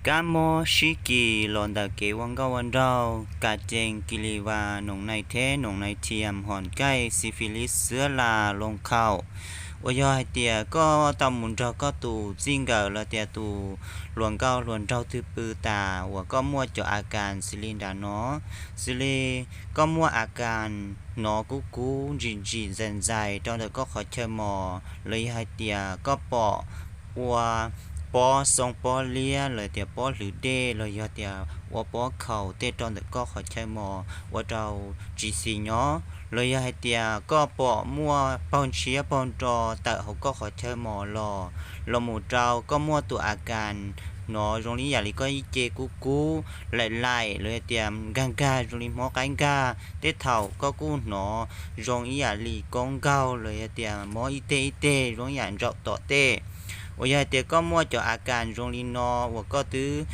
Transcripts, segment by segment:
Kab mob sib kis los ntawm kev ua nkauj ua nraug, ka cees, kis lis vas, noom nais theb, noom nais thiam, hom kaij, xi fi lis, xwb las, loo khaum, uas yog hais tias koj tau mus nrog koj tus txij nkawm los tias tus hluas nkauj hluas nraug twg pw tas uas koj muaj cov a kas xws li nram no, xws li koj muaj a kas hnov kub kub ntsim ntsim ntxais ntxais rau ntawm koj qhov chaw mos, los yog hais tias koj pom ua pob xoo pob liab los tias pob hlwv dej los yog tias ua pob khaum tej rau ntawm koj qhov chaw mos ua rau tsis xis nyob, los yog hais tias koj pom muaj paug ntshiab paug nro tawm hauv koj qhov chaw mos los, los mus rau koj muaj tus a kas hnov zoo li yam li koj ib ce kub kub laim laim los yog tias nkag nkag zoo li hmob qaib nkag, tej thaum koj kuj hnov zoo ib yam li koob nkaug los yog tias mob ib teg ib teg zoo ib yam ntsaum tom tej. Uas yog hais tias koj muaj cov a kas zoo li no uas koj twb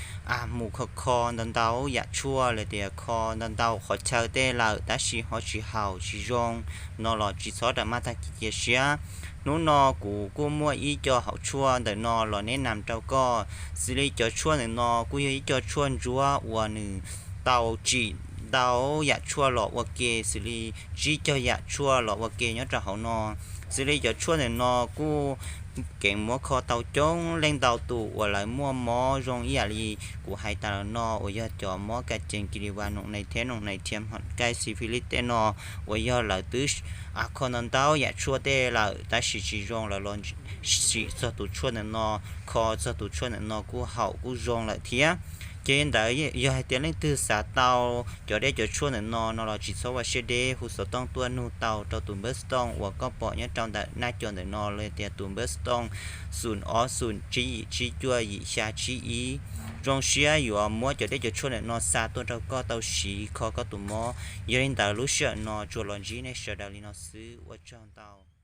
mus kho kho ntau ntau yam tshuaj los tias kho ntau ntau qhov chaw tej lawm tab sis ho tsis haum tsis zoo no los tsis txhob ram maj tag kis cia siab. Hnub no kuv kuj muaj ib co hauv tshuaj ntawm no los neb nam rau koj. Xws li cov tshuaj ntawm no kuj yog ib co tshuaj ntsuab uas nws tau tsim ntau yam tshuaj los ua ke, xws li tsib caug yam tshuaj los ua ke nyob rau hauv no. Xws li cov tshuaj ntawm no kuj keev muab kho tau coob leej ntau tus uas lawv muaj mob zoo ib yam li kuv hais tas los no uas yog cov mob ka cees, kis lis vas, noom nais theb, noom nais thiam, hom kaij, xi fi lis tej no uas yog lawv twb kho ntau ntau yam tshuaj tej lawm tab sis tsis zoo lawv los sim txog tus tshuaj ntawm no, kho txog tus tshuaj ntawm no kuj haum kuj zoo lawm thiab. Ces li ntawd yog hais tias leej twg xav tau cov dej cov tshuaj ntawm no no los tsis txhob ua siab deb, hu xov tooj tuaj nug tau rau tus npawb xov tooj uas koj pom nyob rau ntawm naj co ntawm no los tias tus npawb xov tooj xoom ob xoom tsib yim tsib cuaj yim xya tsib ib. Zoo siab yuav muab cov dej cov tshuaj ntawm no xa tuaj rau koj tau siv kho koj tus mob. Yog li ntawd lub sij hawm no tsuas los ntsib nej sawv daws li no xwb, ua tsaug ntau.